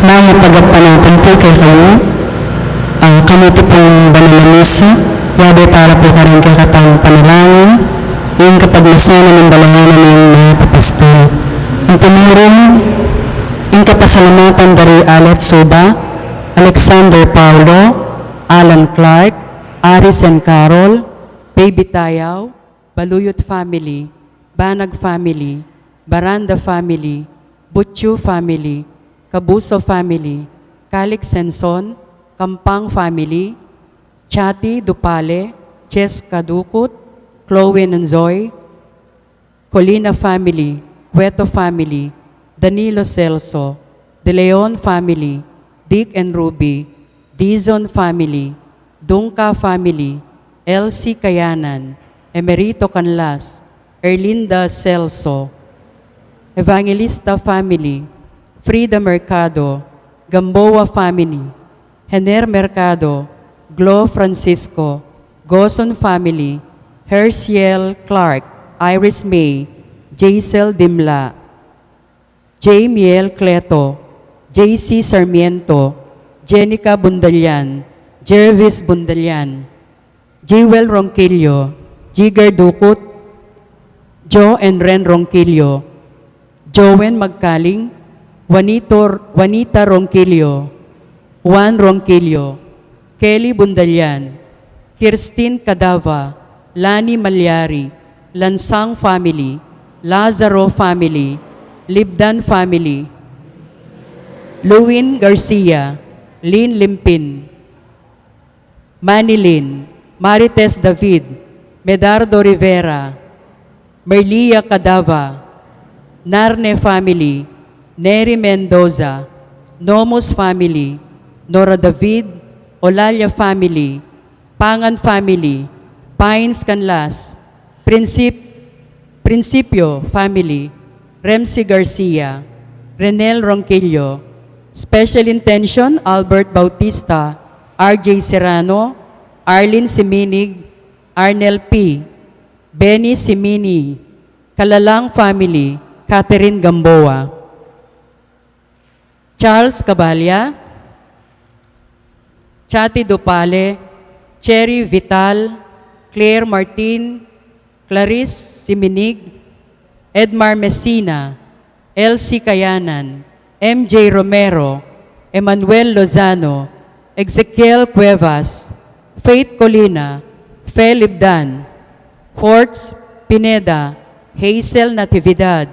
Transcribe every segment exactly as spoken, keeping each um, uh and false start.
Mamayapang pagkapanapan pu kekayu, ah, kanita pung banal a misa, yabe para pu karing kekatang panalangin, ing kapagmasan ning balayan ning mga papastul. Ing pumurung, ing kapasalamatan dari Alet Suba, Alexander Paulo, Alan Clark, Aris and Carol, Baby Tayaw, Baluyot family, Banag family, Baranda family, Butchu family, Kabuso family, Kalik Senson, Kampang family, Chati Dupale, Cheska Dukut, Chloe Nanzoy, Colina family, Cueto family, Danilo Celso, De Leon family, Dick and Ruby, Dizon family, Dungca family, Elsie Kayanan, Emerito Canlas, Erlinda Celso, Evangelista family, Frida Mercado, Gamboa family, Hener Mercado, Glo Francisco, Goson family, Herciel Clark, Iris May, Jaisel Dimla, J Miel Cleto, J C Sarmiento, Jenica Bundalian, Jervis Bundalian, Jewel Ronquillo, Jiger Ducut, Jo and Ren Ronquillo, Joen Magkaling, Juanito, Juanita Ronquillo, Juan Ronquillo, Kelly Bundalian, Kirstin Cadava, Lani Malyari, Lansang family, Lazaro family, Libdan family, Luwin Garcia, Lin Limpin, Manilin, Marites David, Medardo Rivera, Merlia Cadava, Narne family, Neri Mendoza, Nomus family, Nora David, Olalia family, Pangan family, Pines Canlas, Princip-, Principio family, Remsi Garcia, Renel Ronquillo, Special Intention, Albert Bautista, R J Serrano, Arlene Siminig, Arnel P, Benny Simini, Kalalang family, Catherine Gamboa, Charles Cabalia, Chati Dupale, Cherry Vital, Claire Martin, Clarice Siminig, Edmar Messina, Elsie Kayanan, M J Romero, Emmanuel Lozano, Ezekiel Cuevas, Faith Colina, Fe Libdan, Forts Pineda, Hazel Natividad,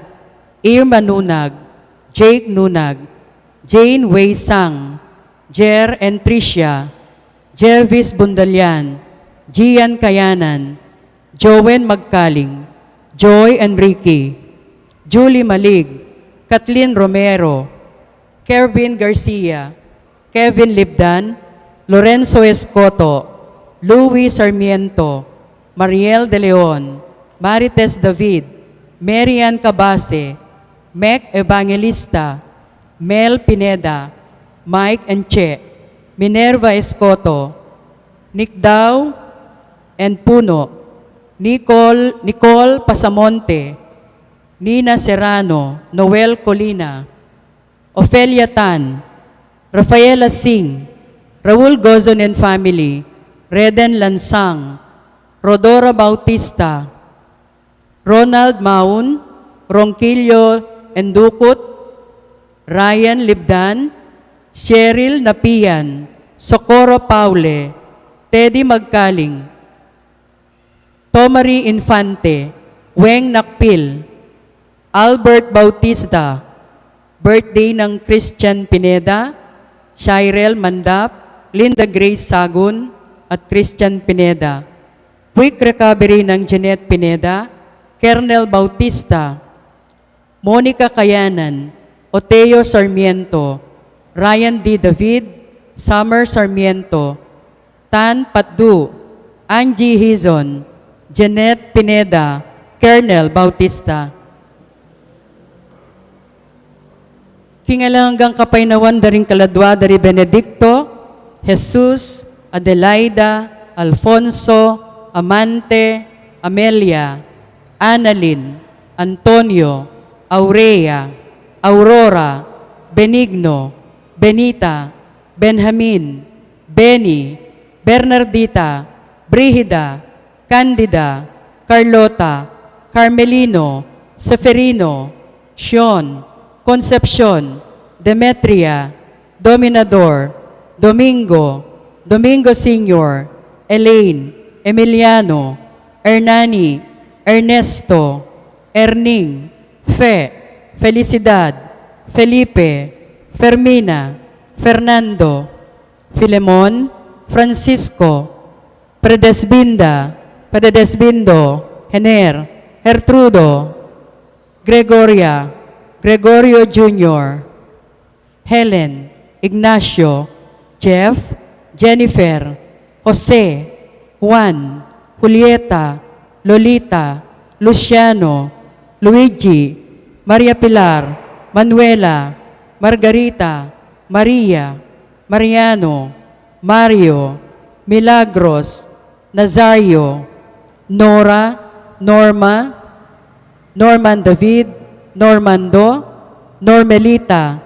Irma Nunag, Jake Nunag, Jane Wei Sang, Jer and Tricia, Jervis Bundalian, Gian Kayanan, Joen Magkaling, Joy Enrique, Julie Malig, Kathleen Romero, Kervin Garcia, Kevin Libdan, Lorenzo Escoto, Louis Sarmiento, Mariel De Leon, Marites David, Marian Cabase, Mac Evangelista, Mel Pineda, Mike and Che, Minerva Escoto, Nick Dao and Puno, Nicole, Nicole Pasamonte, Nina Serrano, Noel Colina, Ofelia Tan, Rafaela Singh, Raul Gozon and family, Reden Lansang, Rodora Bautista, Ronald Maun, Ronquillo Endukut, Ryan Libdan, Cheryl Napian, Socorro Paule, Teddy Magkaling, Tomari Infante, Weng Nakpil, Albert Bautista, birthday ng Christian Pineda, Shirel Mandap, Linda Grace Sagun, at Christian Pineda. Quick recovery ng Jeanette Pineda, Kernel Bautista, Monica Kayanan, Oteo Sarmiento, Ryan D. David, Summer Sarmiento, Tan Patdu, Angie Hizon, Jeanette Pineda, Kernel Bautista. King alang anggang kapaynawan da ring kaladwa da ri Benedicto, Jesus, Adelaida, Alfonso, Amante, Amelia, Annalyn, Antonio, Aurea, Aurora, Benigno, Benita, Benjamin, Benny, Bernardita, Brigida, Candida, Carlota, Carmelino, Seferino, Sean, Concepcion, Demetria, Dominador, Domingo, Domingo Senior, Elaine, Emiliano, Hernani, Ernesto, Erning, Fe, Felicidad, Felipe, Fermina, Fernando, Filemon, Francisco, Predesbinda, Predesbindo, Hener, Gertrudo, Gregoria, Gregorio Junior, Helen, Ignacio, Jeff, Jennifer, Jose, Juan, Julieta, Lolita, Luciano, Luigi, Maria Pilar, Manuela, Margarita, Maria, Mariano, Mario, Milagros, Nazario, Nora, Norma, Norman David, Normando, Normelita,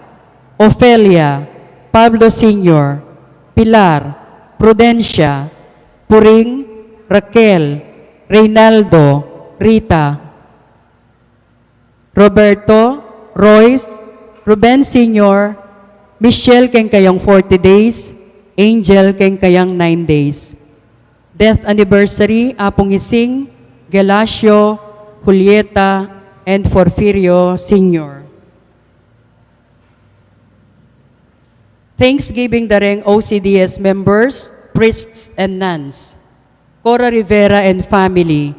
Ofelia, Pablo Senior, Pilar, Prudencia, Puring, Raquel, Reynaldo, Rita, Roberto, Royce, Ruben Senior, Michelle keng kayang forty days, Angel keng kayang nine days. Death anniversary, Apung Ising, Gelasio, Julieta, and Porfirio Senior. Thanksgiving dareng O C D S members, priests, and nuns. Cora Rivera and family,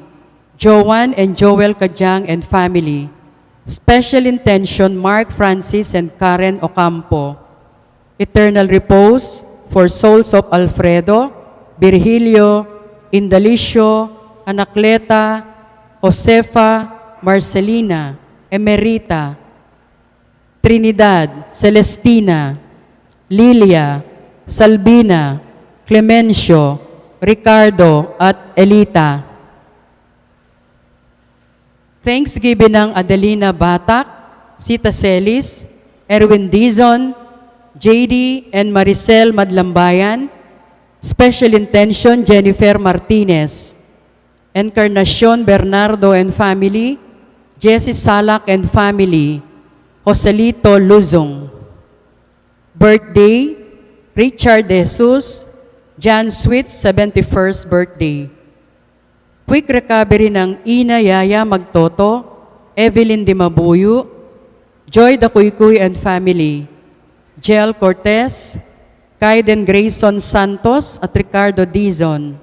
Joan and Joel Kajang and family. Special intention, Mark Francis and Karen Ocampo. Eternal repose for souls of Alfredo, Virgilio, Indalicio, Anacleta, Josefa, Marcelina, Emerita, Trinidad, Celestina, Lilia, Salvina, Clemencio, Ricardo, at Elita. Thanksgiving ng Adelina Batak, Sita Celis, Erwin Dizon, J D and Maricel Madlambayan, special intention Jennifer Martinez, Encarnacion Bernardo and family, Jesse Salak and family, Joselito Luzon. Birthday, Richard De Jesus, Jan Sweet, seventy-first birthday. Quick recovery ng Ina Yaya Magtoto, Evelyn Dimabuyo, Joy Dakuykuy and family, Jel Cortez, Kaiden Grayson Santos at Ricardo Dizon.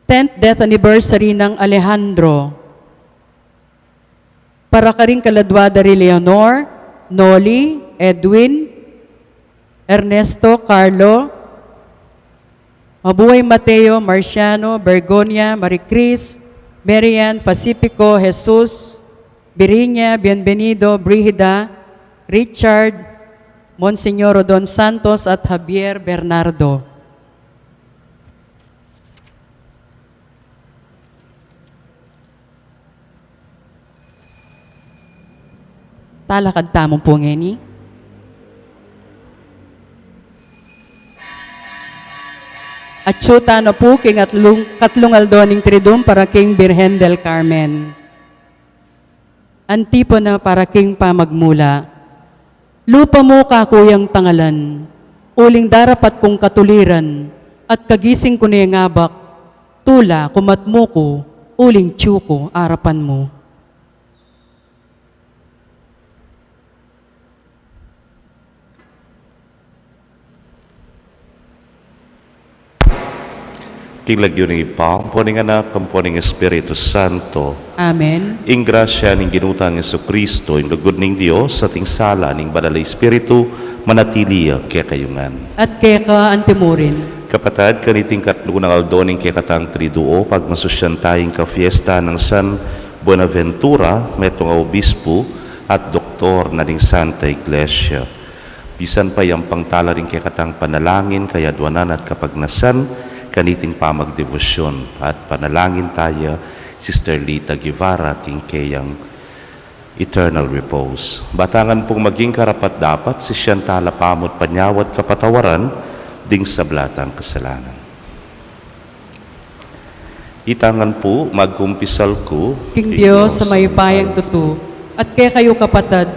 Tenth death anniversary ng Alejandro. Para karing kaladwa da ri Leonor, Noli, Edwin, Ernesto, Carlo, Mabuhay Mateo, Marciano, Bergonia, Maricris, Marian, Pacifico, Jesus, Biriña, Bienvenido, Brigida, Richard, Monsignor Rodon Santos at Javier Bernardo. Talakad tamu pu ngeni. Atsu tana pu king atlung, katlung aldo ning Triduum para king Birhen del Carmen. Antipona para king pamagmula. Lupa mu kaku yang tangalan, uling darapat kung katuliran, at kagising ku ne ngabak, tula kumat mu ku, uling tiyu ku arapan mu. King lagyu ning Ibpa, ampo ning Anak, ampo ning Espiritu Santo. Amen. Ing grasya ning Ginu tang Jesucristo, ing lugud ning Dios, at ing sala ning Banal a Espiritu, manatili ya kekayu ngan. At keka antimurin. Kapatad, kaniting katlu nang aldo ning kekatang Triduo, pagmasusyan taya ing kafiesta nang San Buenaventura, metung a obispu at doktor na ning Santa Iglesia. Bisan pa yang pangtala ring kekatang panalangin, kayadwanan at kapagnasan, kaniting pamagdebosyon at panalangin taya, Sister Lita Guevara, king keyang Eternal repose. Batangan pung maging karapat-dapat, sisian tala pamut panyawad kapatawaran ding sabla tang kasalanan. Itangan pu, magkumpisal ku king Dios a mayupayang tutu, at kekayu kapatad,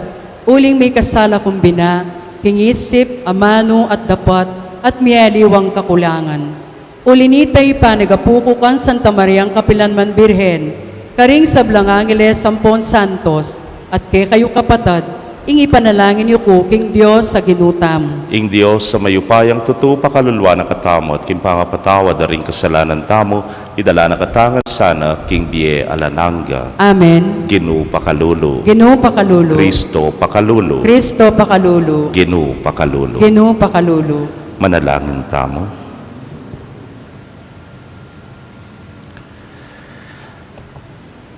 uling mikasala kung bina, king isip, amanu at dapat, at mialiwang kakulangan. Uli nita, ipanagapu ku kang Santa Mariang kapilanman Birhen, karing sablang angeles ampon santos, at kekayu kapatad, ing ipanalangin yu ku king Dios a Ginu tamu. Ing Dios a mayupayang tutu pakaluluan na katamu at king pangapatawad da ring kasalanan tamu, idala na katamu ngan sana king bie alang angga. Amen. Ginu pakalulu. Ginu pakalulu. Kristo pakalulu. Kristo pakalulu. Ginu pakalulu. Ginu pakalulu. Manalangin tamu.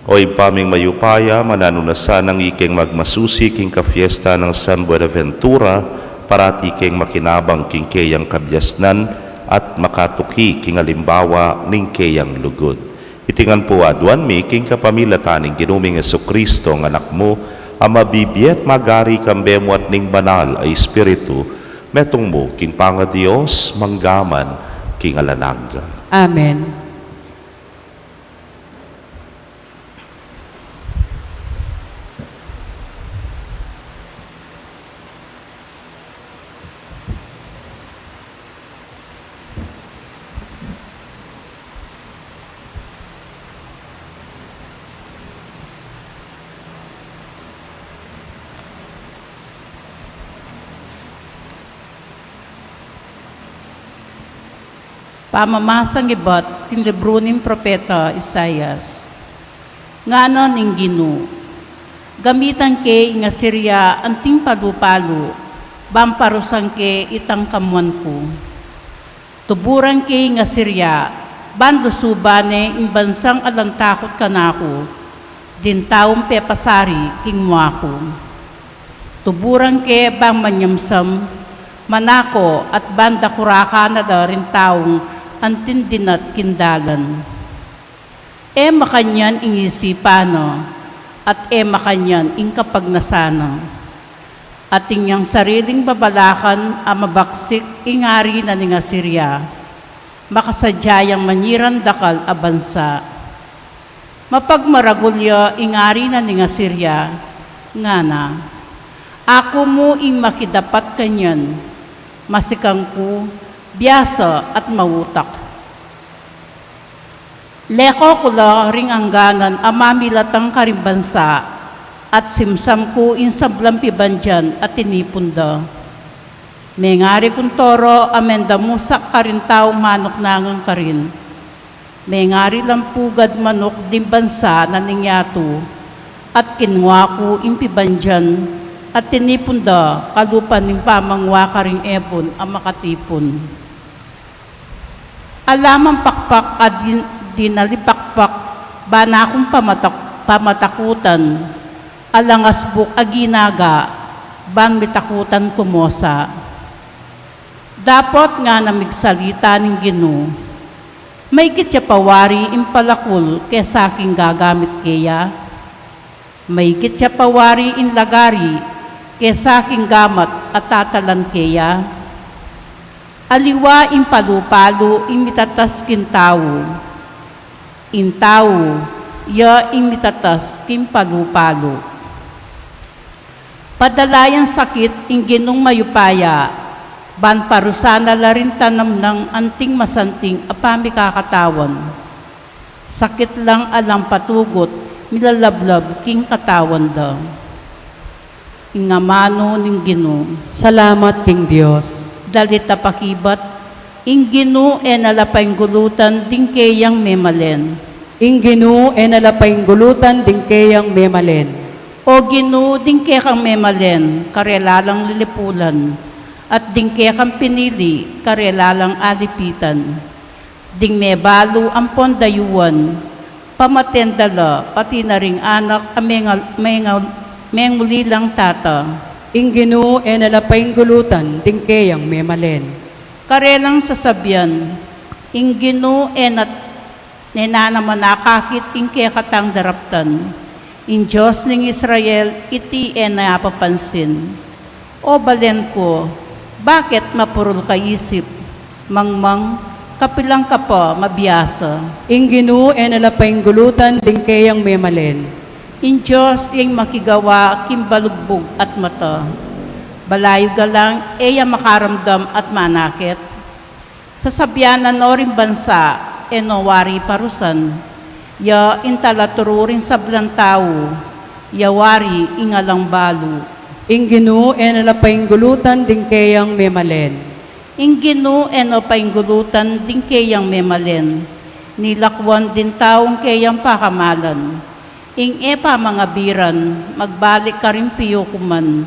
O Ibpa ming mayupaya, mananu na sanang ikeng magmasusi king kafiesta nang San Buenaventura, parati keng makinabang king keyang kabiasnan at makatuki king alimbawa ning keyang lugud. Iti ngan pu aduan mi king kapamilatan ning Ginu ming Jesucristo, a Anak mu, a mabibie at magari kambe mu at ning Banal a Espiritu, metung mu king pangaDios, mangga man king alang angga. Amen. Pamamasang ibat king libru ning propeta Isaias. Ngana ning Ginu, gamitan ke ing Asiria anting palu-palu, ban parusan ke itang kamuan ku. Tuburan ke ing Asiria, ban lusuban ne ing bansang alang takut kanaku, ding taung pepasari king mua ku. Tuburan ke ban manyamsam, manako, at ban dakurakan na da ring taung anting dinat king dalan. E makanyan ing isipan na, at e makanyan ing kapagnasan na. Atin yang sariling babalakan a mabaksik ing ari na ning Asiria, makasadya yang manyirang dakal a bansa. Mapagmaragul ya ing ari na ning Asiria, ngana, aku mu ing makidapat kanyan, masikan ku, biasa at mautak. Leko ku la ring angganan a mamilatang karing bansa, at simsam ku ing sablang pibandian a tinipun da. Mengari kung toro a mendamusak karing taung manuknangan karin. Mengari lang pugad manuk ding bansa na ning yatu, at kinua ku ing pibandian a tinipun da kalupa ning pamangua karing ebun a makatipun. Ala mang pakpak a din-, dinalipakpak, ban akung pamatak-, pamatakutan, alang asbuk a ginaga, ban mitakutan kumosa. Dapot ngana migsalita ning Ginu, maigit ya pa wari ing palakul kesa king gagamit keya? Maigit ya pa wari ing lagari kesa king gamat a tatalan keya? Aliwa ing palu-palu ing mitatas king tau, ing tau ya ing mitatas king palu-palu. Padala yang sakit ing Ginung mayupaya, ban parusan na la ring tanam nang anting masanting a pamikakatawan. Sakit lang alang patugut, milalablab king katawan da. Ing amanu ning Ginu. Salamat king Dios. Dalit a pakibat, ing Ginu e na la painggulutan ding keyang memalen. Ing Ginu e na la painggulutan ding keyang memalen. O Ginu, ding kekang memalen, karela lang lilipulan, at ding kekang pinili, karela lang alipitan. Ding mebalu ampon dayuan, pamaten da la, pati na ring anak a mengal-, mengal-, menguli lang tata. Ing Ginu e na la painggulutan ding keyang memalen. Karelang sasabian, ing Ginu e na, ne na naman akakit ing kekatang daraptan. Ing Dios ning Israel, iti e na apapansin. O balen ku, bakit mapurul ka isip? Mangmang, kapilan ka pa mabiasa? Ing Ginu e na la painggulutan ding keyang memalen. Ing Dios ing makigawa king balugbug at mata. Balayugan lang e ya makaramdam at manakit. Sasabian na no ring bansa, e no wari parusan. Ya ing talaturu ring sablang tau, ya wari ing alang balu. Ing Ginu e na la painggulutan ding keyang memalen. Ing Ginu e no painggulutan ding keyang memalen. Nilakwan ding taung keyang pakamalan. Ing e pamangabiran, magbalik karing piyukuman,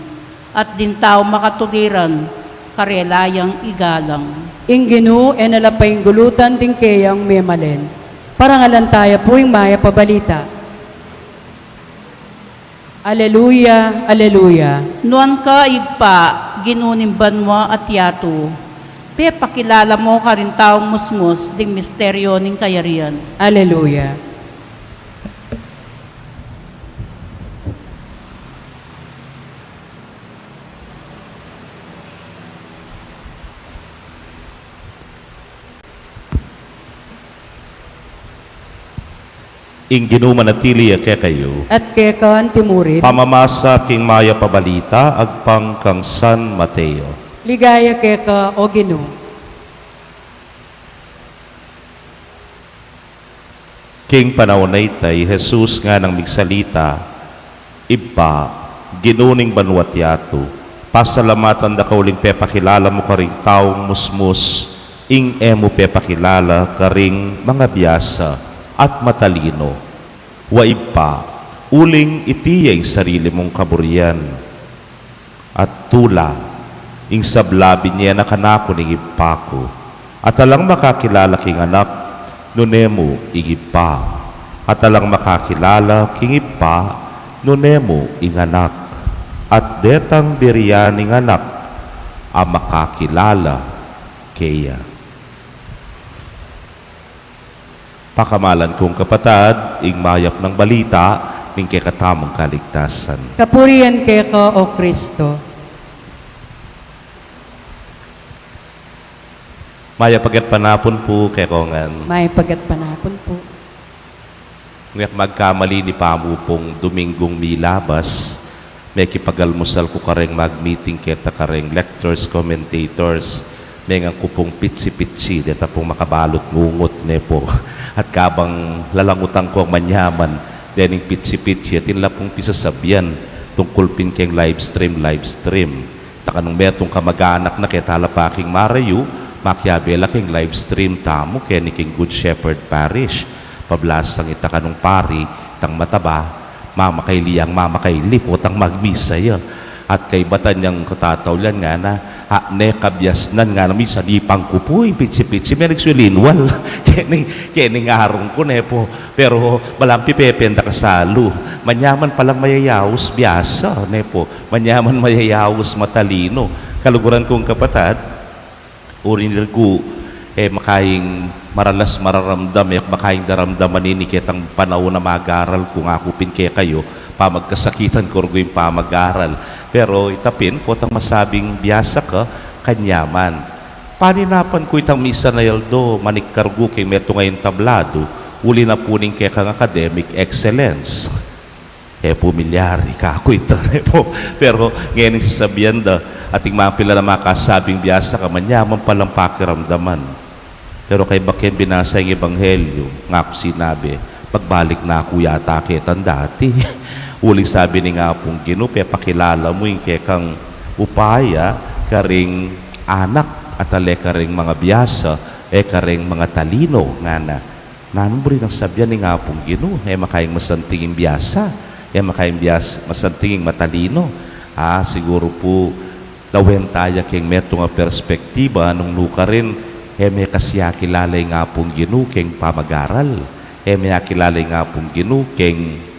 at ding taung makatuliran, karela yang igalang. Ing Ginu e na la painggulutan ding keyang memalen. Parangalan taya pu ing mayap a balita. Aleluya, aleluya. Nuan ka, Ibpa, Ginu ning banua at yatu. Pepakilala mu karing taung musmus ding misteryo ning kayarian. Aleluya. Ing Ginu manatili ya kekayu. At keka antimurin. Pamamasa king mayap a balita agpang kang San Mateo. Ligaya keka, O Ginu. King panaun a ita, i Jesus nganang migsalita, Ibpa, Ginu ning banua't yatu, pasalamatan da ka uling pepakilala mu karing taung musmus ing e mu pepakilala karing mangabiasa at matalino. Wa Ibpa, uling iti ya ing sarili mung kaburian. At tula, ing sabla binye na kanaku ning Ibpa ku, at alang makakilala king Anak, nune mu ing Ibpa, at alang makakilala king Ibpa, nune mu ing Anak, at detang birian ning Anak a makakilala keya. Pakamalan kung kapatad, ing mayap nang balita ning kekatamung kaligtasan. Kapurian keka, O Kristo. Mayap a gatpanapun pu kekongan. Mayap a gatpanapun pu. Nung e ku magkamali, ini pamu pung Dominggung milabas, mekipagalmusal ku kareng mag-meeting keta kareng lectors, commentators, mengan ku pung pitsi-pitsi, deta pung makabalut ngungut, ne pu. At kabang lalangutan ku manyaman dening pitsi-pitsi, atin la pung pisasabian tungkul pin keng live stream, live stream. Ta kanung metung kamag-anak na keta la pa king marayu, makiabe la king live stream tamu keni king Good Shepherd Parish. Pablasang ita kanung pari, itang mataba, mamakaili yang mamakaili potang magmisa ya. At kaybat yang katataulian ngana, a, ne kabiasnan ngana, misan ipan ku pu ing pitsi-pitsi, me nagsulinwal. Keni, keni ngarung ku, ne pu. Pero balang pipependa ka salu. Manyaman palang mayayaus biasa, ne pu. Manyaman mayayaus matalino. Kaluguran kung kapatad, uling regu, e makaing maralas mararamdam, e makaing daramdaman ini ketang panaun a mag-aral ku, ngaku pin kekayu, pamagkasakitan ku regu ing pamag-aral. Pero ita pin, potang masabing biasa ka, kanyaman. Paninapan ku itang misan a aldo, manikkargu keng metung a entablado, uli na pu ning kekang academic excellence. E pu milyari kaku ita, ne pu. Pero ngening sasabian da, atin mapilan a makasabing biasa ka, manyaman palang pakiramdaman. Pero kaybat keng binasa ing ebanghelyu, ngaku sinabi, magbalik na ku yata ketang dati. Uling sabi ning Apung Ginu, pepakilala mu ing kekang upaya karing anak, at ale karing mangabiasa, e karing mangatalino, ngana. Nanu buri nang sabian ning Apung Ginu, e makaing masanting ing biasa, e makaing bias-, masanting ing matalino. A, siguru pu, lawen taya keng metung a perspektiba, nung nukarin, e me kasi akilala ing Apung Ginu keng pamag-aral, e me akilala ing Apung Ginu keng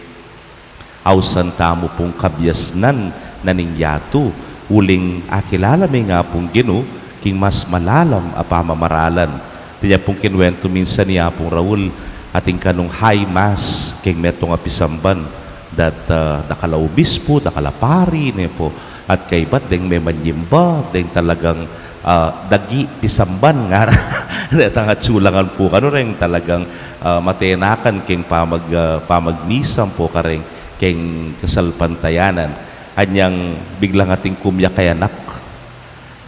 ausan tamu pung kabiasnan na ning yatu, uling akilala me ing Apung Ginu king mas malalam a pamamaralan. Atin ya pung kinuwentu minsan i Apung Raul, atin kanung High Mass keng metung a pisamban, Dat, ah, dakal a obispo, dakal a pari, ne pu. At kaybat deng memanyimba, deng talagang, ah, dagi pisamban, ngana. Detang atsulangan pu kanu reng talagang, ah, matenakan keng pamag-, ah, pamagmisa pu kareng keng kasalpantayanan. Anyang biglang atin kumyak a anak.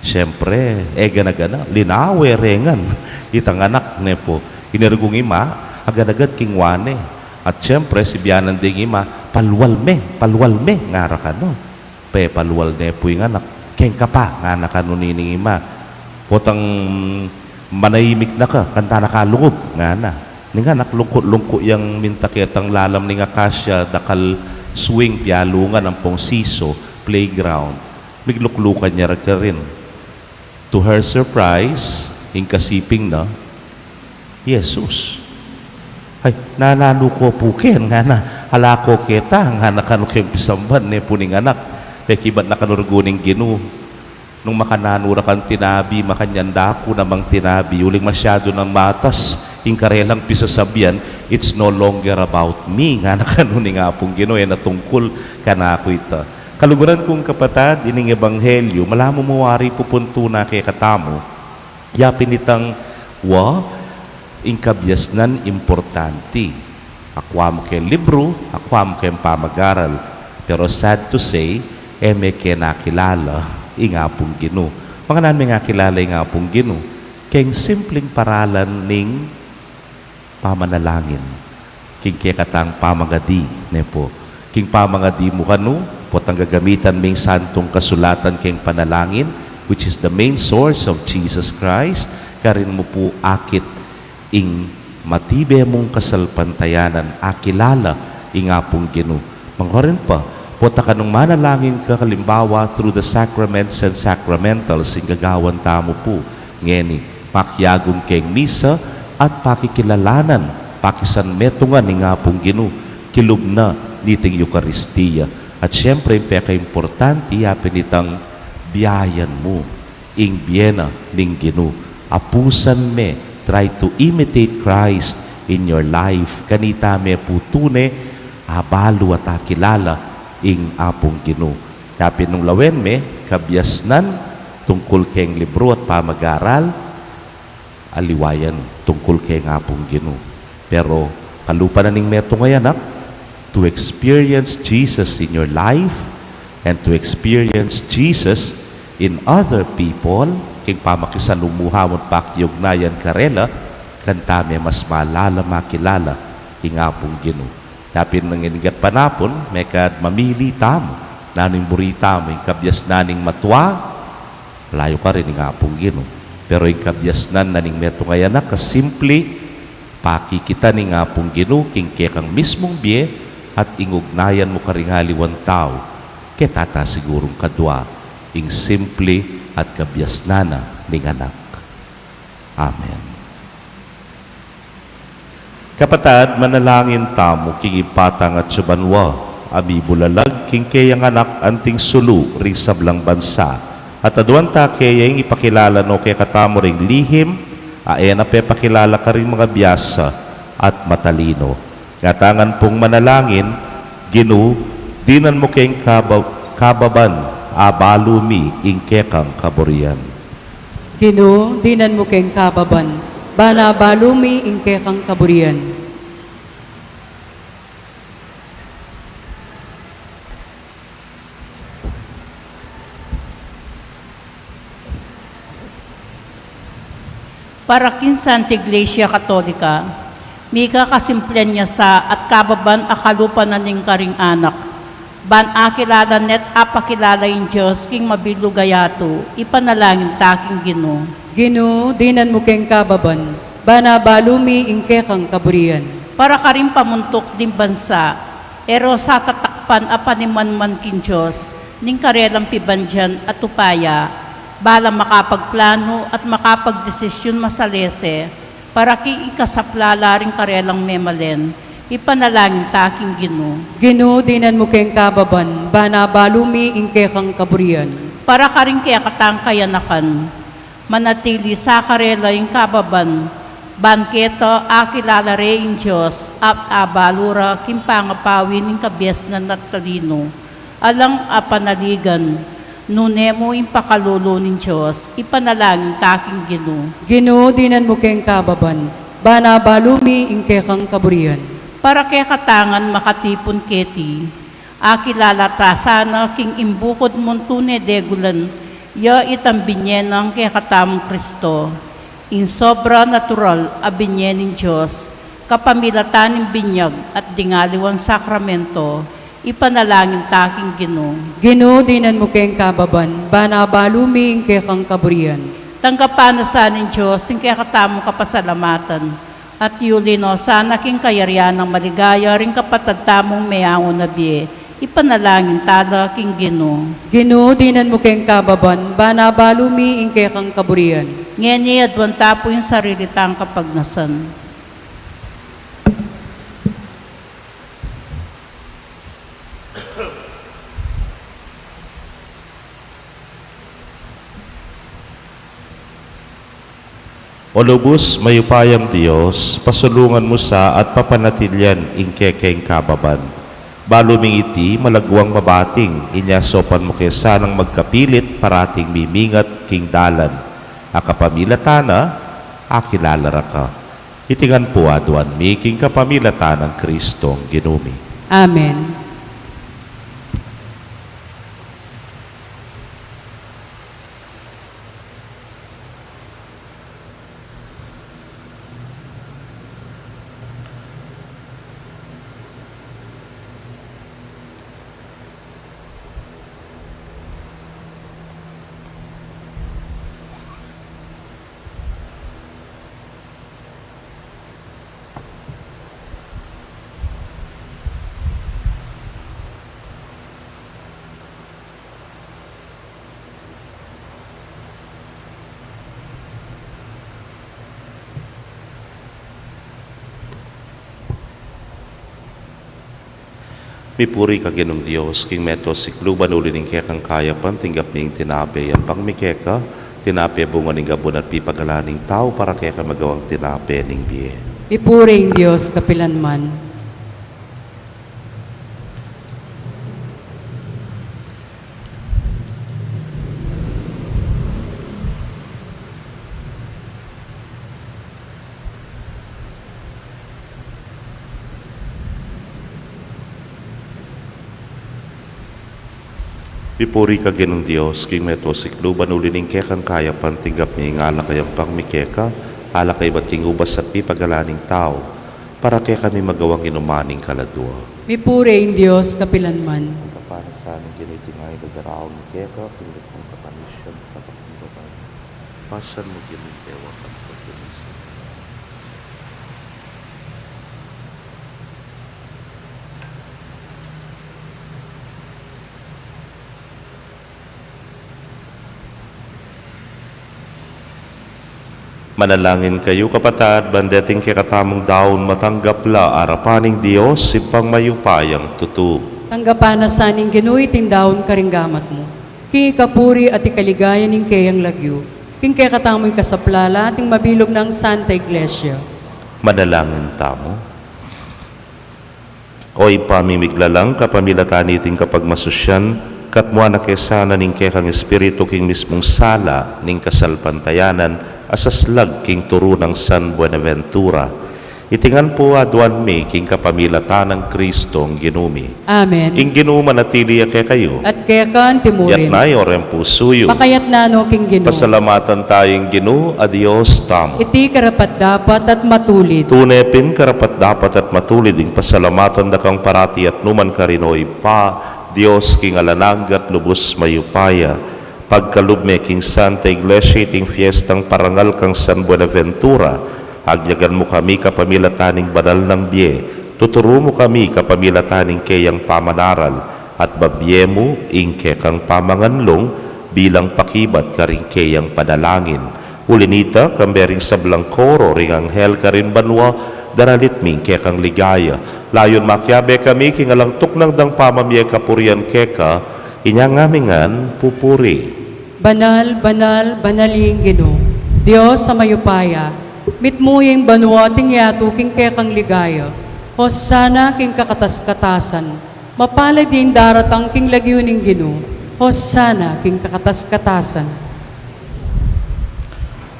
Siyempre, e gana-gana, linawe re ngan itang anak, ne pu. Inergong ima, agad-agad king wane. At siyempre, sibianan deng ima, "Palwal me, palwal me," ngara kanu. Pepalwal ne pu ing anak. "Keng ka pa," ngana kanu nining ima. "Potang manahimik na ka, kanta na ka lungub," ngana. Ning anak lungku-lungku yang minta ketang lalam ning akasya, dakal swing, pialungan, ampong seesaw, playground. Migluklukan ya ra karin. To her surprise, ing kasiping na, Jesus. "Ay, nananu ko pu ken?" ngana. "Ala ko keta," ngana kanu keng pisamban, ne pu ning anak. Pekibat na kanu rugyan ning Ginu. "Nung makananu ra kang tinabi, makanyan da ku namang tinabi, uling masyadu nang matas ing karelang pisasabian, it's no longer about me," ngana kanu ning Apung Ginu, e na tungkul kanaku ita. Kaluguran kung kapatad, ining ebanghelyu, malamu mu wari pupuntu na kekatamu, yapin itang wa, ing kabiasnan importanti. Akua mu keng libru, akua mu keng pamagaral. Pero sad to say, e me ke nakilala ing Apung Ginu. Makananu me ngakilala ing Apung Ginu? Keng simpling paralan ning pamanalangin. King kekatang pamangadi, ne pu. King pamangadi mu kanu, potang gagamitan ming Santung Kasulatan keng panalangin, which is the main source of Jesus Christ, karin mu pu akit ing matibe mung kasalpantayanan, akilala ing Apung Ginu. Mangkarin pa, pota kanung manalangin ka, kalimbawa, through the sacraments and sacramentals, ing gagawan tamu pu ngeni, makiagung keng misa at pakikilalanan, pakisanmetungan ing Apung Ginu, kilub na niting Eukaristia. At siyempre, ing pekaimportante, yapin itang biayan mu ing bie na ning Ginu. Apusan me, try to imitate Christ in your life. Kanita me pu tune abalu at akilala ing Apung Ginu. Yapin nung lawen me, kabiasnan tungkul keng libru at pamagaral, aliwa yan tungkul keng Apung Ginu. Pero kalupa na ning metung a anak, to experience Jesus in your life and to experience Jesus in other people, king pamakisalumuha mu at pakiugnayan karela, kanta me mas malalam a makilala ing Apung Ginu. Yapin nung ing gatpanapun, mekad mamili tamu, nanu ing buri tamu, ing kabiasnan ning matua, layu karin ing Apung Ginu. Pero ing kabiasnan na ning metung a anak a simpli, pakikit na ning Apung Ginu king kekang mismung bie at ing ugnayan mu karing aliwang tau, ketang sigurung kadua ing simpli at kabiasnan na ning anak. Amen. Kapatad, manalangin tamu king Ibpa tang atsu banua, a mibulalag king keyang anak anting sulu ring sablang bansa, at aduan ta keya ing ipakilala no kekatamu ring lihim a e na pepakilala karing mangabiasa at matalino. Ngatamu ngan pung manalangin, Ginu, dinan mu keng kaba-, kababan, abalu mi ing kekang kaburian. Ginu, dinan mu keng kababan, ban abalu mi ing kekang kaburian. Para king Santa Iglesia Katolika, mika kasimplen ya sa at kababan a kalupa na ning karing anak, ban akilala ne at apakilala ing Dios king mabilug a yatu, ipanalangin ta king Ginu. Ginu, dinan mu keng kababan, ban abalu mi ing kekang kaburian. Para karing pamuntuk ding bansa, e ro sa tatakpan a panimanman king Dios ning karelang pibandian at upaya, bala makapagplano at makapagdesisyun masalese, para king ikasaplala ring karelang memalen, ipanalangin ta king Ginu. Ginu, dinan mu keng kababan, ban abalu mi ing kekang kaburian. Para karing kekatang kayanakan, manatili sa karela ing kababan, Ban keta akilala re ing Dios at abalu ra king pangapawi ning kabiasnan at talinu, alang apanaligan, nune mu ing pakalulu ning Dios, ipanalangin ta king Ginu. Ginu, dinan mu keng kababan, ban abalu mi ing kekang kaburian. Para kekatang ngan makatipun keti, akilala ta sana king ing bukud mung tune degulan ya itang binye nang kekatamung Kristo, ing sobra-natural a binye ning Dios, kapamilatan ning binyag at ding aliwang sakramento, ipanalangin ta king Ginu. Ginu, dinan mu keng kababan, ban abalu mi ing kekang kaburian. Tanggapan na sa ning Dios ing kekatamung kapasalamatan, at yuli no sana king kayarian nang maligaya ring kapatad tamung meangu na bie, ipanalangin ta la king Ginu. Ginu, dinan mu keng kababan, ban abalu mi ing kekang kaburian. Ngeni aduan ta pu ing sarili tang kapagnasan. O lubus mayupayang Dios, pasulungan mu sa at papanatilian ing kekeng kababan. Balu ming iti malagwang mabating, inya saupan mu ke sanang magkapilit parating mimingat king dalan a kapamilatan na, akilala ra ka. Iti ngan pu aduan mi king kapamilatan nang Kristong Ginu mi. Amen. Mipuri ka Ginung Dios, king meto sikluban uli ning kekang kayapan, tinggap mi ing tinape, yampang mi keka, tinape bunga ning gabun at pipagalan ning tau, para keka magawang tinape ning bie. Mipuri ing Dios kapilanman. Mipuri ka Ginung Dios, king meto sikluban uli ning kekang kayapan, tinggap mi ing alak a yampang mi keka, alak a ibat king ubas at pipagalan ning tau, para kekami magawang inuman ning kaladua. Mipuri ing Dios kapilanman. Ang kapanasan ning Ginu iti ngan ing daraun mi keka, king lugud nang kapanisian, kapagkumbaba. Pasan mu Ginu ing kewang at pagkunisan. Manalangin kayu, kapatad, ban deting kekatamung daun matanggap la arapan ning Dios, Ibpang mayupayang tutu. Tanggapan na sa ning Ginu iting daun karing gamat mu, king ikapuri at ikaligaya ning keyang lagyu, king kekatamung ikasaplala at ning mabilug nang Santa Iglesia. Manalangin tamu. O Ibpa ming miglalang, kapamilatan niting kapagmasusian, katmuan na ke sana ning kekang Espiritu king mismung sala ning kasalpantayanan a saslag king turu nang San Buenaventura. Iti ngan pu aduan mi king kapamilatan nang Kristong Ginu mi. Amen. Ing Ginu manatili ya kekayu. At keka antimurin. Iyatas yu ring pusu yu. Pakayatas no king Ginu. Pasalamatan taya ing Ginu a Dios tamu. Iti karapat-dapat at matulid. Tune pin karapat-dapat at matulid ing pasalamatan da kang parati at nukarin man, O Ibpa, Dios king alang angga at lubus mayupaya. Pagkalub me king Santa Iglesia iting fiestang parangal kang San Buenaventura, agyagan mu kami kapamilatan ning banal nang bie, tuturu mu kami kapamilatan ning keyang pamanaral, at babie mu ing kekang pamanganlung bilang pakibat karing keyang panalangin. Uli nita, kambe ring sablang koro ring anghel karin banua, daralit mi ing kekang ligaya. Layun makiabe kami king alang tuknang dang pamamie kapurian keka, inya ngami ngan pupuri. Banal, banal, banal ing Ginu, Dios a mayupaya, Mitmu ya ing banua at ing yatu king kekang ligaya. Hosana king kakatas-katasan. Mapalad ya ing daratang king lagyu ning Ginu. Hosana king kakatas-katasan.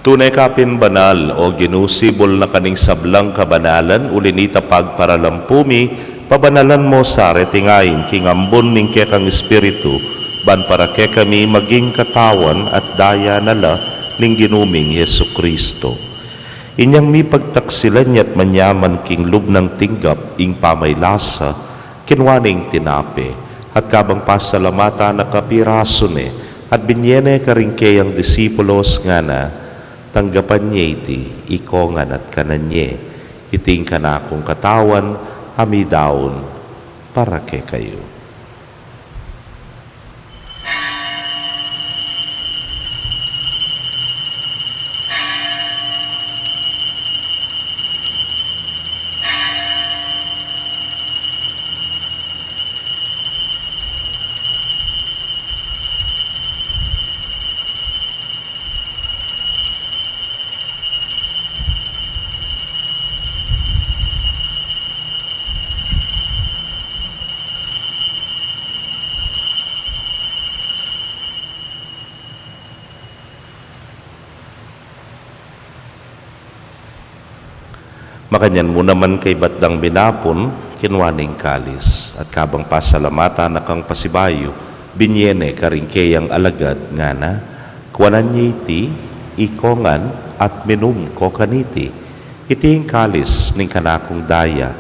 Tune ka pin banal, O Ginu, sibul na ka ning sablang kabanalan, uli nita pagparalampu mi, pabanalan mo sa reting ain king ambun ning kekang Espiritu, ban para kekami maging katawan at daya na la ning Ginu ming Jesucristo. Inyang mipagtaksilan ya at manyaman king lub nang tinggap ing pamaylasa, kinua ne ing tinape, at kabang pasalamatan na kapirasu ne, at binye ne karing keyang disipulos ngana, tanggapan ye iti, ikongan at kanan ye. Iti ing kanakung katawan, a midaun para kekayu. Makanyan mu naman kaybat dang minapun, kinua ne ing kalis, at kabang pasalamatan na kang pasibayu, binye ne karing keyang alagad ngana, kuanan ye iti, ikongan, at minum ko kaniti. Iti ing kalis ning kanakung daya,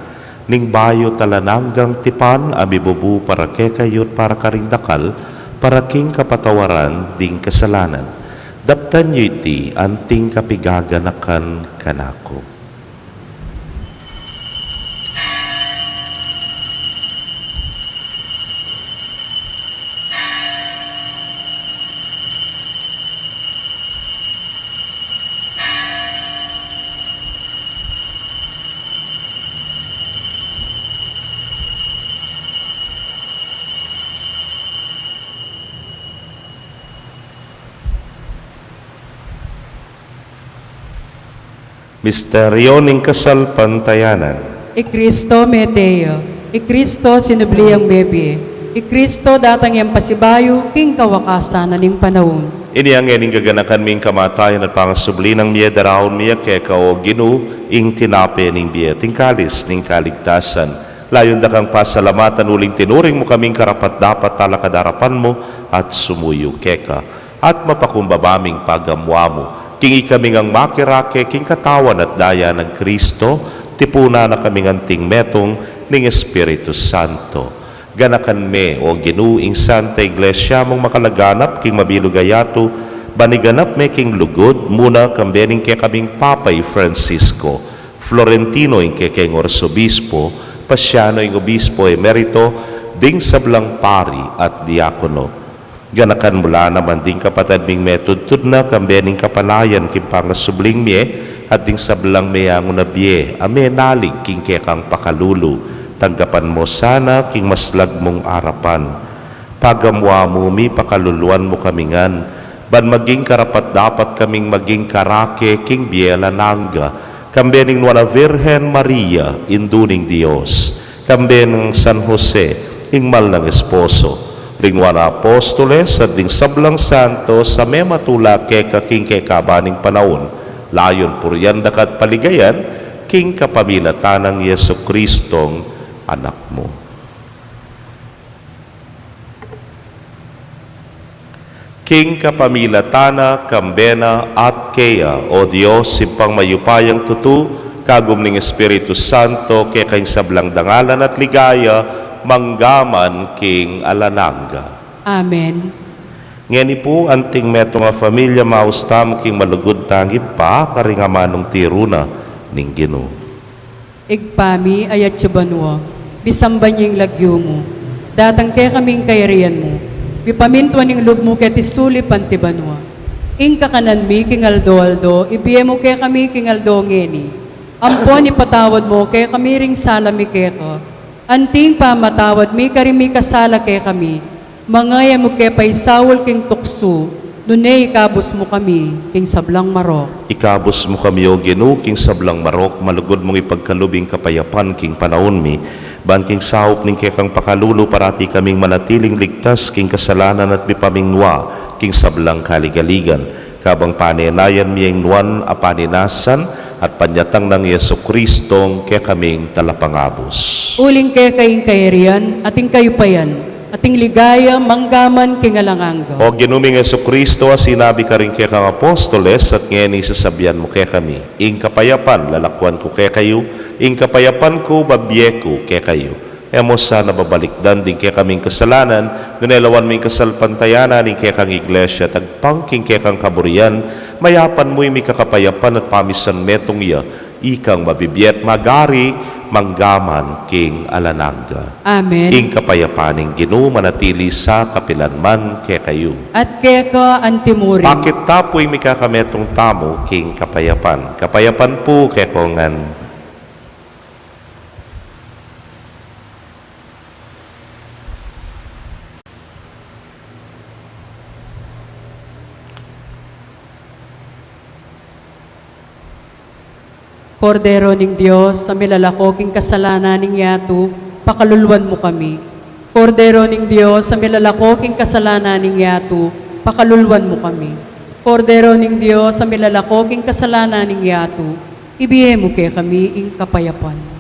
ning bayu at alang anggang tipan a mibubu para kekayu at para karing dakal, para king kapatawaran ding kasalanan. Daptan yu iti anting kapigaganakan kanaku. Misteryo ning kasalpantayanan. I Kristo mete ya. I Kristo sinubli yang mebie. I Kristo datang yang pasibayu king kawakasan na ning panaun. Inya ngening gaganakan mi ing kamatayan at pangasubli nang mie, daraun mi keka, O Ginu, ing tinape ning bie at ing kalis ning kaligtasan. Layun da kang pasalamatan uling tinuring mu kaming karapat-dapat talakad king arapan mu at sumuyu keka. At mapakumbaba ming pagamuan mu king ikami ngang makirake king katawan at daya nang Kristo, tipunan na kaming anting metung ning Espiritu Santo. Ganakan me, O Ginu, ing Santa Iglesia mung makalaganap king mabilug a yatu, ban iganap me king lugud, muna kambe ning kekaming Papa i Francisco, Florentino ing kekeng Arsobispo, Pasiano ing Obispo Emerito, ding sablang pari at diakono. Ganakan mu la naman ding kapatad ming metudtud na kambe ning kapanayan king pangasubling mie, at ding sablang meangu na bie a menalig king kekang pakalulu, tanggapan mo sana king maslag mung arapan. Pagamuan mu mi, pakaluluan mu kami ngan, ban maging karapat-dapat kaming maging karake king bie alang angga, kambe ning Nuan a Virgen Maria, Indu ning Dios, kambe nang San Jose, ing mal nang esposo, ring Nuan a Apostoles, at ding sablang santos a mematula keka king kekaban ning panaun, layun purian da ka at paligayan, king kapamilatan nang Jesucristong Anak mu. King kapamilatan na, kambe na, at keya, O Dios, Ibpang mayupayang tutu, kagum ning Espiritu Santo, keka ing sablang dangalan at ligaya, mangga man king alang angga. Amen. Ngeni pu, anting metung a familia, maus tamu king malugud tang Ibpa, karing amanung tiru na ning Ginu. Ibpa mi, a atsu ka banua, misamban ya ing lagyu mu. Datang kekami ing kayarian mu. Mipamintuan ing lub mu keti sulip anti banua. Ing kakanan mi king aldo-aldo, ibie mu kekami king aldo ngeni. Ampon ipatawad mu kekami ring sala mi keka. Anti ing pamamatawad mi karing mikasala kekami. Manga e mu ke paisaul king tuksu, Nune ikabus mu kami king sablang marok. Ikabus mu kami, O Ginu, king sablang marok, malugud mung ipagkalub ing kapayapan king panaun mi, ban king saup ning kekang pakalulu parati kaming manatiling ligtas king kasalanan at mipamingwa king sablang kaligaligan. Kabang panenayan mi ing nuan a paninasan at panyatang nang Jesucristong kekaming talapangabus. Uling keka ing kayarian, at ing kayupayan, at ing ligaya, mangga man king alang angga. O Ginu ming Jesucristo, a sinabi karing kekang apostoles, at ngeni sasabian mu kekami, ing kapayapan lalakwan ku kekayu, ing kapayapan ku babie ku kekayu. E mu sana babalikdan ding kekaming kasalanan, nune lawan mu ing kasalpantayanan ning kekang Iglesia, tagpang king kekang kaburian, mayapan mu ing mikakapayapan at pamisan metung ya, ikang mabibie at magari, mangga man king alang angga. Amen. Ing kapayapan ning Ginu manatili sa kapilan man kekayu. At keka anti mu rin. Pakit ta pu ing mikakametung tamu king kapayapan. Kapayapan pu kekongan. Kordero ning Dios, a milalako king kasalanan ning yatu, pakaluluan mu kami. Kordero ning Dios, a milalako king kasalanan ning yatu, pakaluluan mu kami. Kordero ning Dios, a milalako king kasalanan ning yatu, ibie mu kekami ing kapayapan.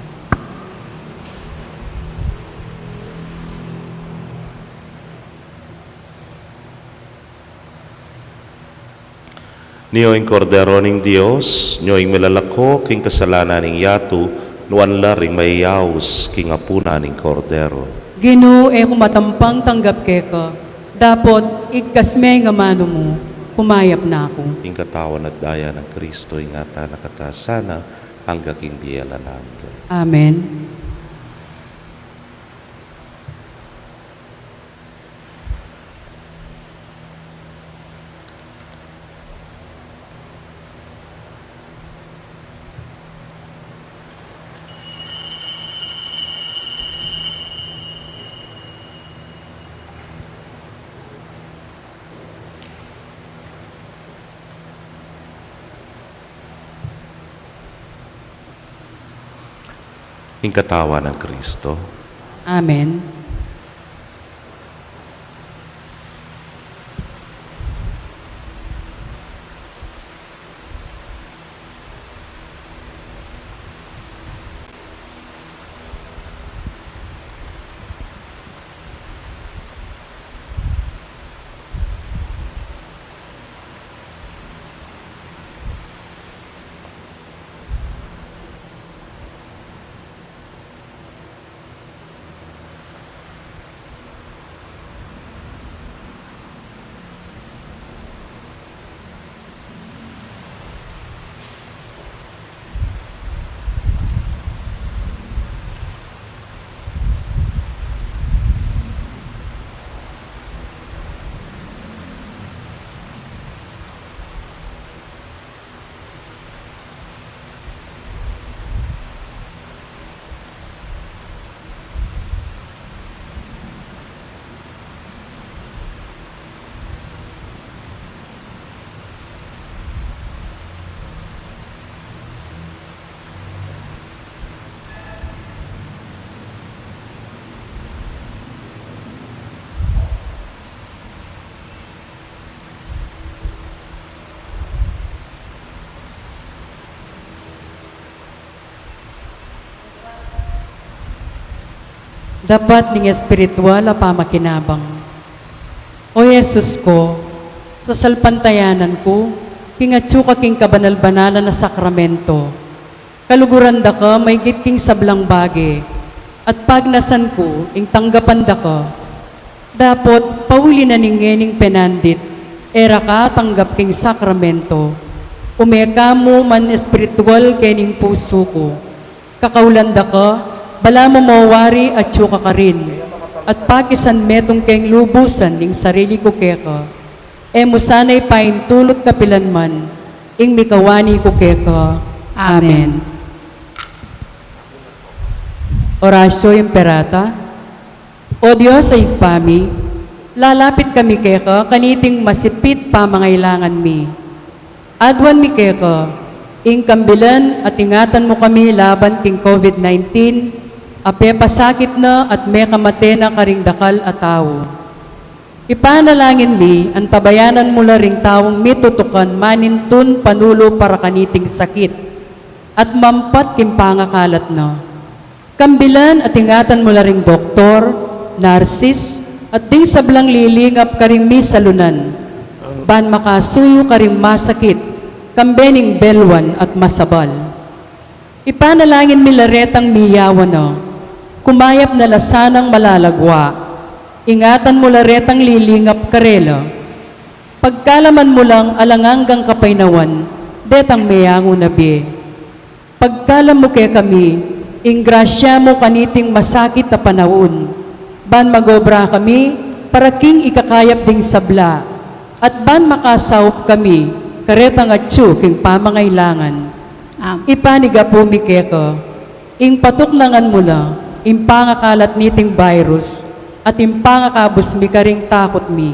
Nyo ing Kordero ning Dios, nyo ing milalako king kasalanan ning yatu, nuan la ring mayayaus king apunan ning Kordero. Ginu, e ku matampang tanggap keka, dapot igkas me ing amanu mu, kumayap na ku. Ing katawan at daya nang Kristo, ingatan na kata sana, angga king bie alang angga. Amen. Ing katawan nang Kristo. Amen. Dapat ning espiritual a pamakinabang. O Jesus ku, sasalpantayanan ku king atyu ka king kabanal-banalan a sakramento. Kaluguran da ka maigit king sablang bage, at pagnasan ku ing tanggapan da ka. Dapot pauli na ning ngening penandit, e ra ka tanggap king sakramento. Ume ka mu man espiritual kening pusu ku. Kakaulan da ka, balamu mawari atyu ka karin, at pakisan metung keng lubusan ing sarili ku keka. E mu sana ipaintulut kapilan man ing mikawani ku keka. Amen. Oratio Imperata. O Dios a Ibpa mi, Lalapit kami keka kaniting masipit pamangailangan mi. Aduan mi keka, ing kambilan at ingatan mu kami laban king COVID nineteen, a pepasakit na at mekamate na karing dakal a tau. Ipanalangin mi, antabayanan mu la ring taung mitutukan manintun panulu para kaniting sakit, at mampat king pangakalat na. Kambilan at ingatan mu la ring doktor, narsis, at ding sablang lilingap karing misalunan, ban makasuyu karing masakit, kambe ning belwan at masabal. Ipanalangin mi la retang miyawan na, kumayap na la sanang malalagwa, ingatan mu la retang lilingap karela. Pagkalaman mu lang alang anggang kapaynawan, detang meyangu na bie. Pagkalam mu kekami, ing grasya mu kaniting masakit a panaun, ban magobra kami, para king ikakayap ding sabla, at ban makasaup kami, karetang atyu king pamangailangan. Amen. Ipanigapu mi keka, ing patuknangan mu la, ing pangakalat niting virus, at ing pangakabus mi karing takut mi.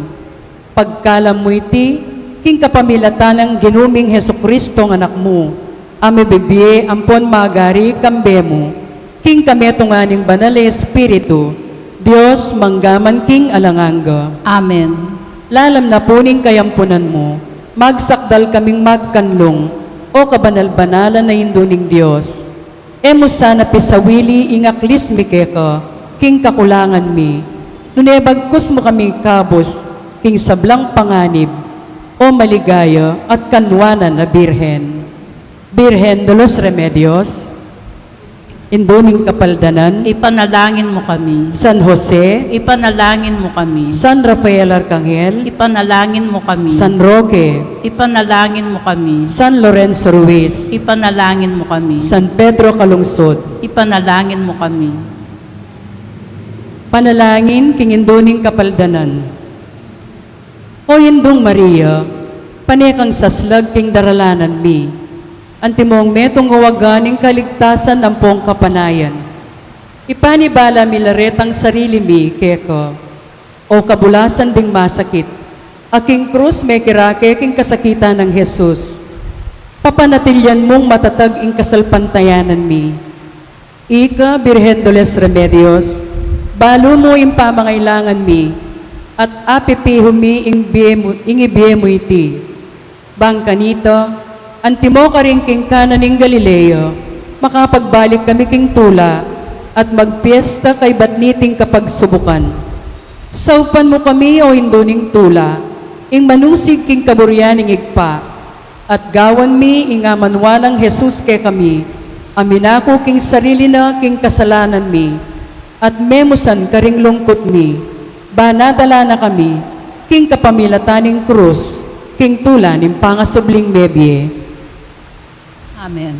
Pagkalam mu iti, king kapamilatan nang Ginu ming Jesucristo a Anak mu, a mibibie ampon magari kambe mu, king kametungan ning Banal a Espiritu, Dios, mangga man king alang angga. Amen. Lalam na pu ning kayampunan mu, magsakdal kaming magkanlung, O kabanal-banalan a Indu ning Dios. E mu sana pisawili ing aklis mi keka, king kakulangan mi, nune bagkus mu kami kabus, king sablang panganib, O maligaya at kanwanan a Birhen. Birhen de los Remedios, Indu ning Kapaldanan, ipanalangin mu kami. San Jose, ipanalangin mu kami. San Rafael Arcangel, ipanalangin mu kami. San Roque, ipanalangin mu kami. San Lorenzo Ruiz, ipanalangin mu kami. San Pedro Calungsod, ipanalangin mu kami. Panalangin king Indu ning Kapaldanan. O Indung Maria, pane kang saslag king daralanan mi. Antimong metung wagan ing kaligtasan ampong kapanayan. Ipanibala mi la retang sarili mi keka, O kabulasan ding masakit, a king krus mekirake king kasakitan nang Jesus. Papanatilian mung matatag ing kasalpantayanan mi. Ika, Birhen de los Remedios, balu mu ing pamangailangan mi, at apipihu mi ing bie mu, ing ibie mu iti. Bang kanita, antimo karin king Cana ning Galilea, makapagbalik kami king tula, at magpiesta kaybat niting kapagsubukan. Saupan mu kami, O Indu ning tula, ing manusig king kaburian ning Ibpa, at gawan mi ing amanwalang Jesus kekami, a minaku king sarili na king kasalanan mi, at memusan karing lungkut mi, ban adala na kami, king kapamilatan ning krus, king tula ning pangasubling mebie. Amen.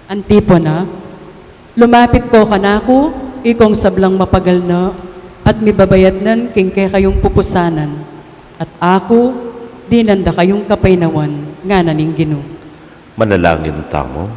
Antipona. Lumapit ko kanaku, ikong sablang mapagal na, at mibabayatnan king kekayung pupusanan, at aku, dinan da kayung kapaynawan, ngana ning Ginu. Manalangin tamu.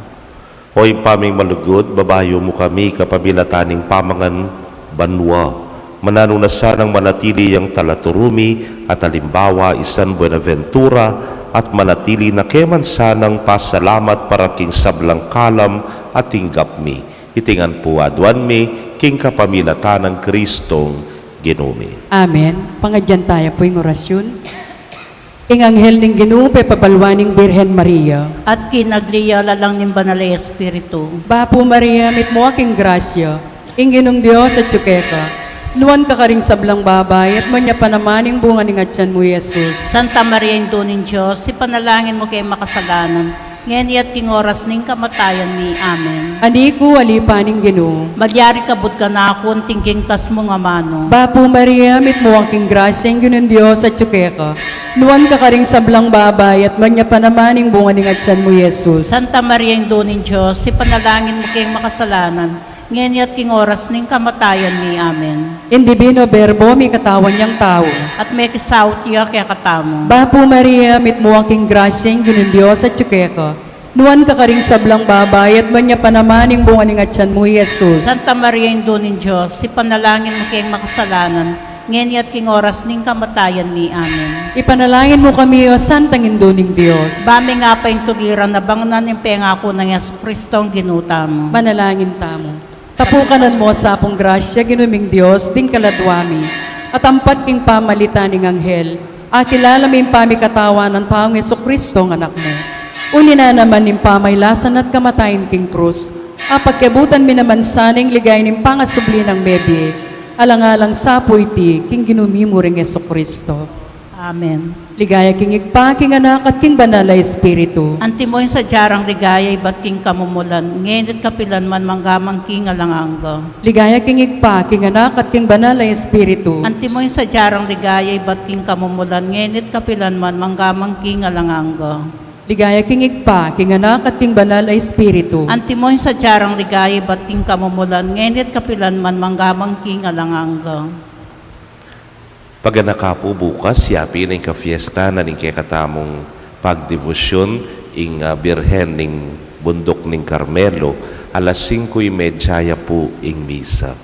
O Ibpa ming malugud, babayu mu kami kapamilatan ning pamangan banua. Mananu na sanang manatili yang talaturu mi at alimbawa i San Buenaventura, at manatili na ke man sanang pasalamat para king sablang kalam a tinggap mi. Iti ngan pu aduan mi king kapamilatan nang Kristong Ginu mi. Amen. Pangadyan taya pu ing orasyun. Ing anghel ning Ginu pepabalwan ning Birhen Maria. At kinagli ya lalang ning Banal a Espiritu. Bapu Maria, mitmu ka king grasya, ing Ginung Dios atyu keka. Nuan ka karing sablang babai, at nuan ya pa naman ing bunga ning atyan mu, Jesus. Santa Maria, Indu ning Dios, ipanalangin mu keng makasalanan, ngeni at king oras ning kamatayan mi. Amen. Ani ku, ali pa ning Ginu. Malyari kabud kanaku anting king kas mung amanu. Bapu Maria, mitmu ka king grasya, ing Ginung Dios atyu keka. Nuan ka karing sablang babai, at nuan ya pa naman ing bunga ning atyan mu, Jesus. Santa Maria, Indu ning Dios, ipanalangin mu keng makasalanan, Ngeni at king oras ning kamatayan mi. Amen. Ing Divino Verbo, mikatawan yang tau. At mekisaut ya kekatamu. Bapu Maria, mitmu ka king grasya, ing Ginung Dios atyu keka. Nuan ka karing sablang babai, at nuan ya pa naman ing bunga ning atyan mu, i Jesus. Santa Maria, Indu ning Dios, ipanalangin mu keng makasalanan, ngeni at king oras ning kamatayan mi. Amen. Ipanalangin mu kami, o Santang Indu ning Dios. Ba ming apaintugiran a bangnan ing pengaku nang Jesucristo a Ginu tamu. Manalangin tamu. Tapukanan mu sa pung grasya, Ginu ming Dios, ding kaladua mi, at ampat king pamalitan ning anghel, akilala mi ing pamikatawan nang Jesucristo a Anak mu. Uli na naman ning pamailasan at kamatayan king krus, apagkebutan mi naman sana ing ligaya ning pangasubli nang mebie, alang-alang sa pu iti king Ginu mi mu ring Jesucristo. Amen. Ligaya king Ibpa, king Anak, at king Banal a Espiritu. Antimo ing sadya rang ligaya ibat king kamumulan, ngeni at kapilan man, mangga man king alang angga. Ligaya king Ibpa, king Anak, at king Banal a Espiritu. Antimo ing sadya rang ligaya ibat king kamumulan, ngeni at kapilan man, mangga man king alang angga. Ligaya king Ibpa, king Anak, at king Banal a Espiritu. Antimo ing sadya rang ligaya ibat king kamumulan, ngeni at kapilan man, mangga man king alang angga. Paganaka pu, bukas yapin ing kafiesta na ning kekatamung pagdebosyon, ing, ah, Birhen ning Bunduk ning Carmelo, alas singko y media ya pu ing misa.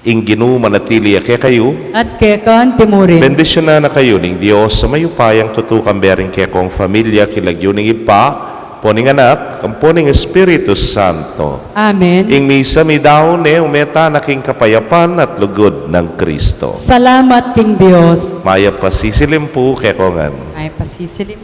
Ing Ginu manatili ya kekayu. At keka antimurin. Bendisyunan na kayu ning Dios a mayupayang tutu, kambe ring kekong familia, king lagyu ning Ibpa, ampo ning Anak, ampo ning Espiritu Santo. Amen. Ing misa midaun ne, ume tana king kapayapan at lugud nang Kristo. Salamat king Dios. Mayap a sisilim pu kekongan. Mayap a sisilim.